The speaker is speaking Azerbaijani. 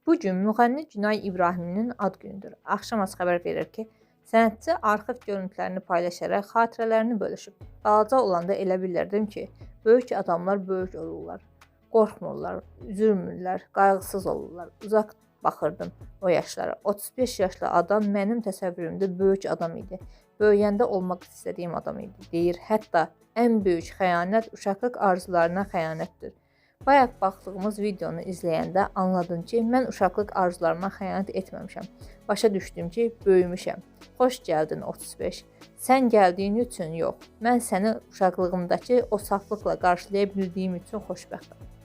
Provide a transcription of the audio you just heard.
Bu gün müğənni Günay İbrahimlinin ad günüdür. Axşam az xəbər verir ki, sənətçi arxiv görüntülərini paylaşaraq xatirələrini bölüşüb. Balaca olanda elə bilirdim ki, böyük adamlar böyük olurlar. Qorxmurlar, üzülmürlər, qayğısız olurlar. Uzaq baxırdım o yaşlara. 35 yaşlı adam mənim təsəvvürümdə böyük adam idi. Böyüyəndə olmaq istədiyim adam idi, deyir. Hətta ən böyük xəyanət uşaqlıq arzularına xəyanətdir. Bayaq baxdığımız videonu izləyəndə anladım ki, mən uşaqlıq arzularıma xəyanət etməmişəm. Başa düşdüm ki, böyümüşəm. Xoş gəldin 35. Sən gəldiyin üçün yox, mən səni uşaqlığımdakı o saflıqla qarşılaya bildiyim üçün xoşbəxtəm.